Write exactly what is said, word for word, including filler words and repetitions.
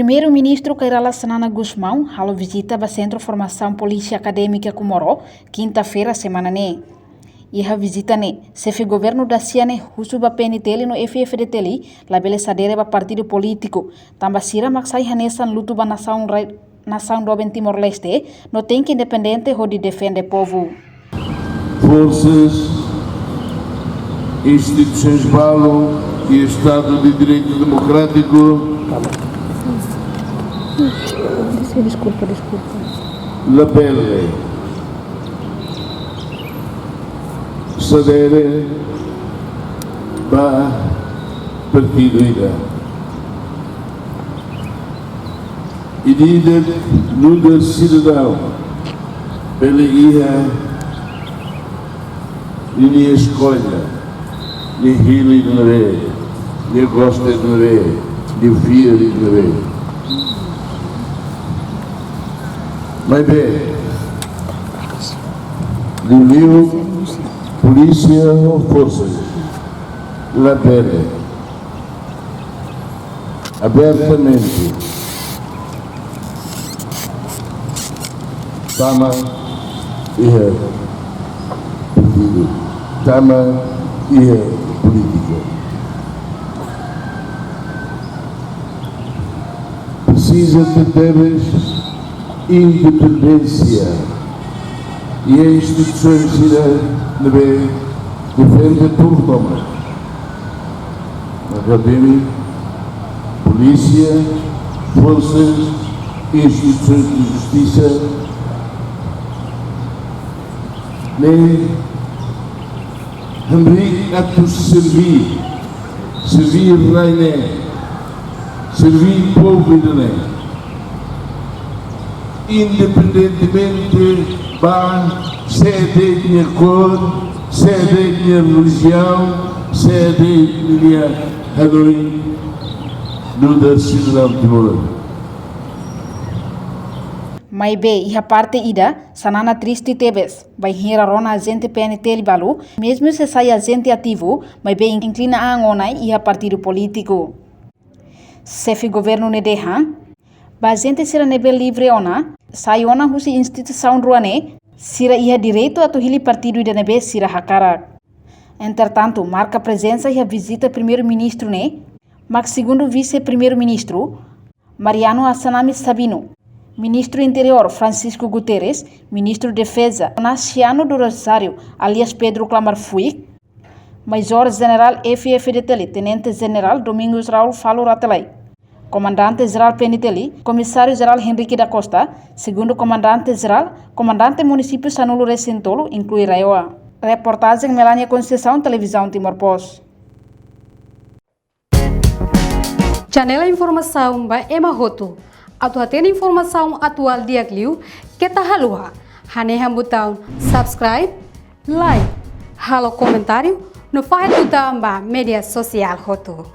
Primeiru-Ministru Kay Rala Xanana Gusmão halo vizita ba Sentru Formasaun Polísia Akadémika Comoro, kinta-feira semana ne'e. Iha vizita ne'e, Xefe Governu dasia ne'e husu ba P N T L no F F D T L labele sadere ba partidu polítiku, tanba sira mak sai hanesan lutu ba nasaun rai-, nasaun doben Timor-Leste, no tenke independente hodi defende povu. Forças, instituições balu e Estado de Direito Democrático. Desculpa, desculpa. Labele sadere ba partidu ida. Ida-idak nu'udar sidadaun bele iha ninia eskolla, nia hili ida ne'ebé, nia gosta ida ne'ebé, nia fiar ida ne'ebé. Maibé, liuliu polísia ou forsa, labele abertamente tama iha partidu, tama iha polítika. Presiza tebes independénsia iha instituisoens sira ne'ebé defende povu tomak. Akadémia, polísia, forsas, instituisoens de justisa, ne'e hamriik atu serví, serví rai ne'e, serví povu ida-ne'e. Independentemente ba sé de'it nia kór, sé de'it nia relijiaun, sé de'it nia hanoin, nu'udar sidadaun Timor. Maibé, iha parte ida, Xanana triste tebes, bainhira rona ajente P N T L balu, mezmu se sai ajente ativu, maibé inklina an ona iha partidu polítiku. Xefe governu ne'e dehan, ba ajente sira ne'ebé livre ona, sai ona husi instituisaun rua ne'e, sira iha direitu atu hili partidu ida ne'ebé sira hakarak. Entretantu, marka prezensa iha vizita Primeiru-Ministru ne'e, mak Segundu Vise-Primeiru-Ministru, Mariano Assanami Sabino, Ministru Interiór Francisco Guterres, Ministru Defeza Venaciano do Rosário, alias Pedro Klamar Fuik, Majór Jenerál F F D T L Tenente Jenerál Domingos Raul Falo Ratelai, Komandante Jerál P N T L, Komisáriu Jerál Henrique da Costa, Segundu Komandante Jerál, Komandante Munisípiu sanulu-resin-tolu, inklui RAEOA. Reportajen Melania Conceição, Televizaun Timor Post. Janela informasaun ba ema hotu. Atu hatene informasaun atuál di'ak liu, keta haluha hanehan butaun subscribe, like, halo komentáriu, no fahe tutan ba média sosiál hotu.